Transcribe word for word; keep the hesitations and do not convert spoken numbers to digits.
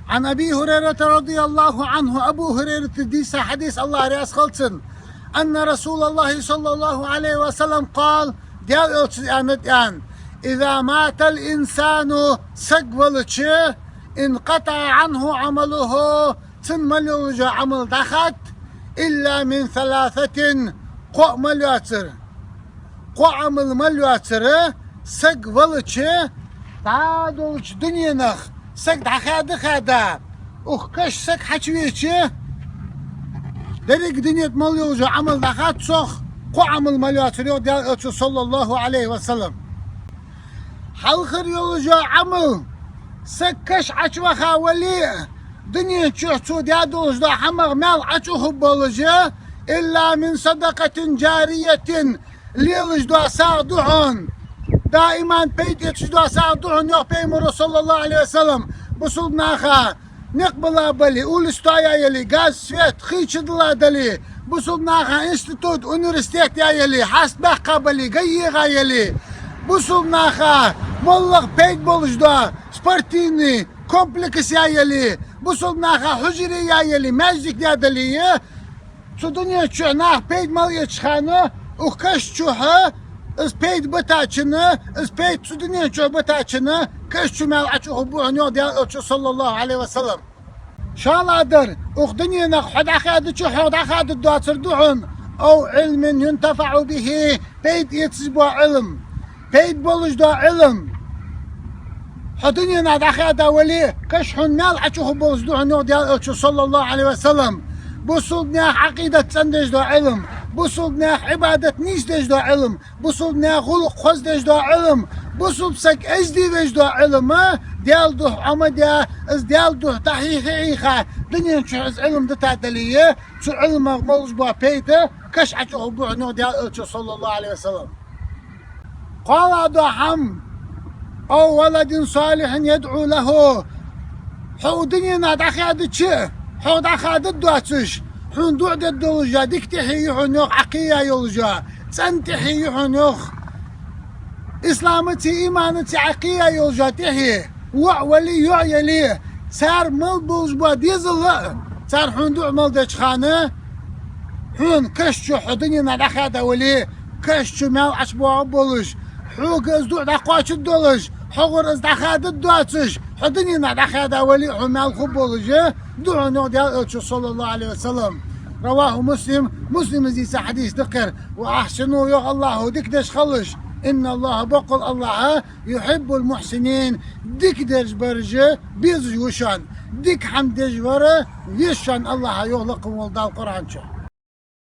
عن أبي هريرة رضي الله عنه, Абу Хурайрата дийца хьадис, АллахӀ раьза хилва цунна, أن رسول الله صلى الله عليه وسلم قال, Даьла Элчано аьннад, аьнна: إذا مات الإنسان, саг валча, انقطع عنه عمله, цун мел йола Ӏамал дӀахаьд, إلا من ثلاثة, кхоъ мел йоацар. Кхоъ Ӏамал мел йоацар, саг валча, дӀадолча дуненах саг дӀахаьда-хаьда, укх каша саг хьачувеча, деррига дунен тӀа мел йола Ӏамал дӀахаьд цох, кхоъ Ӏамал мел йоацар, йоах Даьла Элчано, صلى الله عليه وسلم. Хьалхара йола Ӏамал, саг каша Ӏочуваха вале а, дунен чу цо даь долаш дола хӀама маьл Ӏочухаргболаш, إلا من صدقة جارية, лелаш дола сагӀа да хьона, даиман пайда эцаш дола сагӀа да хьона, йоах Пайхамаро, صلى الله عليه وسلم. Бусалба наха никъ бала бале, улица тоаяь яле, газ, свет, хий чудилла дале, бусалба наха институт, университет яь яле, хьаст баьккха бале, га егӀа яле, бусалба наха моллагӀа пайда болаш дола спортивный комплекс яь яле, бусалба наха хьужаре яь яле, маьждиг даь дале, цу дунен чу наха пайда мел эцача хана, укх каша чу из пайда битачунна, из пайда цу дунен чу битачунна, каша чу маьл Ӏочухаргба хьона, йоах Даьла Элчано, صلى الله عليه وسلم. ШоллагӀдар, укх дуненах хьо дӀахаьдача, хьох дӀахаьдаргдоацар да хьона, أو علم ينتفع به, пайда эцаш бола Ӏилма, пайда болаш дола Ӏилма. Хьо дуненах дӀахаьда вале, каша хьона маьл Ӏочухаргболаш да хьона, йоах Даьла Элчано, صلى الله عليه وسلم. Бусалба наьха Ӏакъидат цӀендеш дола Ӏилма, бусалба наьха Ӏибадат нийсдеш дола Ӏилма, бусалба наьха гӀулакх хоздеш дола Ӏилма, бусалба саг эздий веш дола Ӏилма, Даьла духьа Ӏомадаь, из Даьла духьа дӀахьийха-хьийха, дунен чу из Ӏилма дита дале, цу Ӏилмах болаш бола пайда каша Ӏочухаргба хьона, йоах Даьла Элчано, صلى الله عليه وسلم. КхоалагӀа дола хӀама, أو ولد صالح يدعو له. Хьо укх дуненах дӀахаьдача, хьох дӀахаьдаргдоацаш, хьона дуӀа дергдолаш йола дика тӀехье я хьона, йоах, Ӏокхийя йолаш йола, цӀена тӀехье я хьона, йоах. Исламацеи иманацеи Ӏокхийя йолаш йола тӀехье, воӀ вале, йоӀ яле, цар мел болаш бола дезал а, цар хьона дуӀа мел деча хана, хьона каша чу хьо дуненах дӀахаьда вале, каша чу маьл ӀочубоагӀаргболаш, хьога из дуӀа дӀакхоачаргдолаш, хьогара из дӀахаьдаргдоацаш, хьо дуненах дӀахаьда вале, хьона маьл хургболаш да хьона, йоах Даьла Элчано, صلى الله عليه وسلم. رواه مسلم, Муслима дийца хьадис да-кх ер. وأحسنوا, йоах АллахӀо, дика деш хилалаш. إن الله, боккъала АллахӀ, يحب المحسنين, дика деш бараш безаш ва шоана, дика хӀама деш вар веза шоана АллахӀ, йоах лакха вола Дала Къуръан чу.